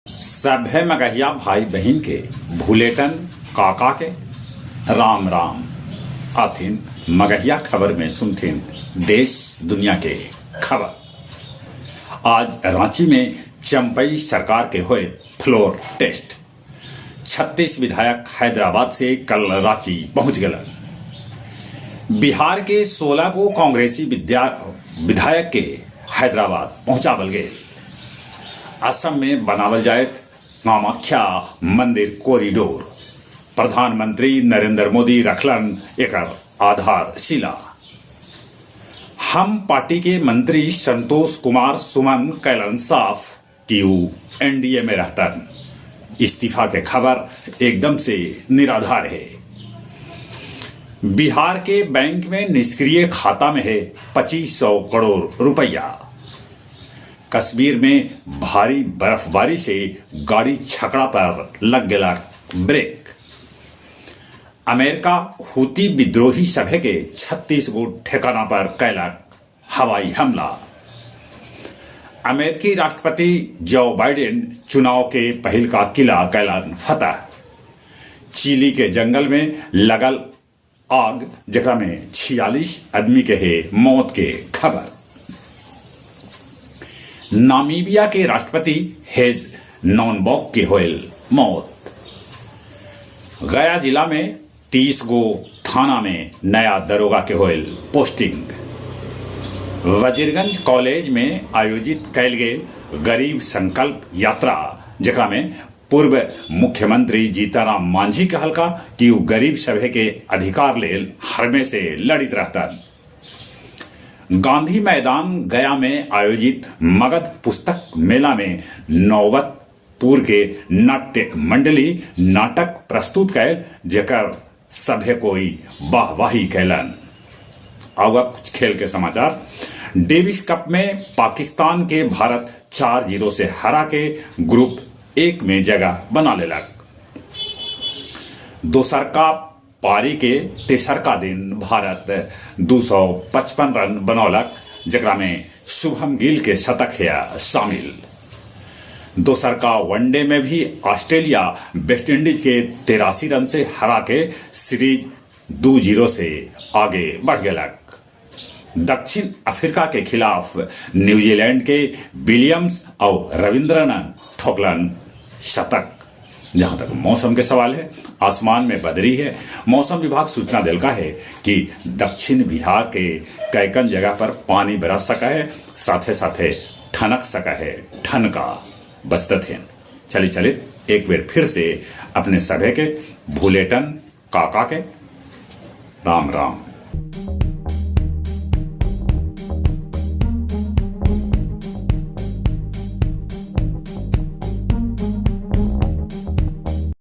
सभे मगहिया भाई बहिन के भुलेटन काका के राम राम। आथिन मगहिया खबर में सुनथिन देश दुनिया के खबर। आज रांची में चंपई सरकार के होए फ्लोर टेस्ट। 36 विधायक हैदराबाद से कल रांची पहुंच गलन। बिहार के 16 गो कांग्रेसी विधायक के हैदराबाद पहुंचावल गए। असम में बनावल जायत कामाख्या मंदिर कॉरिडोर। प्रधानमंत्री नरेंद्र मोदी रखलन एकर आधारशिला। हम पार्टी के मंत्री संतोष कुमार सुमन कैलन साफ कि ऊ एनडीए में रहतन। इस्तीफा के खबर एकदम से निराधार है। बिहार के बैंक में निष्क्रिय खाता में है 2500 करोड़ रुपया। कश्मीर में भारी बर्फबारी से गाड़ी छकड़ा पर लग गया ब्रेक। अमेरिका हूती विद्रोही सभे के 36 गो ठिकाना पर कैलक हवाई हमला। अमेरिकी राष्ट्रपति जो बाइडेन चुनाव के पहिल का किला कैलन फतह। चिली के जंगल में लगल आग, जेकरा में 46 आदमी के है मौत के खबर। नामीबिया के राष्ट्रपति हेज नॉनबॉक के होयल मौत। गया जिला में 30 गो थाना में नया दरोगा के होयल पोस्टिंग। वजीरगंज कॉलेज में आयोजित कैल गेल गरीब संकल्प यात्रा, जेकरा में पूर्व मुख्यमंत्री जीतनराम मांझी कहलका कि ऊ गरीब सभे के अधिकार लेल हरमे से लड़ित रहतन। गांधी मैदान गया में आयोजित मगध पुस्तक मेला में नौबतपुर के नाट्य मंडली नाटक प्रस्तुत कैल, जेकर सभे कोई वाहवाही कैलन। अब कुछ खेल के समाचार। डेविस कप में पाकिस्तान के भारत 4-0 से हरा के ग्रुप 1 में जगह बना लेलक। दोसरका पारी के तेसरका दिन भारत 255 रन बनौलक, जेकरा में शुभम गिल के शतक है शामिल। दोसरका वनडे में भी ऑस्ट्रेलिया वेस्टइंडीज के 83 रन से हरा के सीरीज 2-0 से आगे बढ़ गलक। दक्षिण अफ्रीका के खिलाफ न्यूजीलैंड के विलियम्स और रविंद्रन ठोकलन शतक। जहां तक मौसम के सवाल है, आसमान में बदरी है। मौसम विभाग सूचना दिलका है कि दक्षिण बिहार के कैकन जगह पर पानी बरस सका है, साथे साथे ठनक सका है, ठनका बचत है। चली चलित एक बार फिर से अपने सभे के भूलेटन काका के राम राम।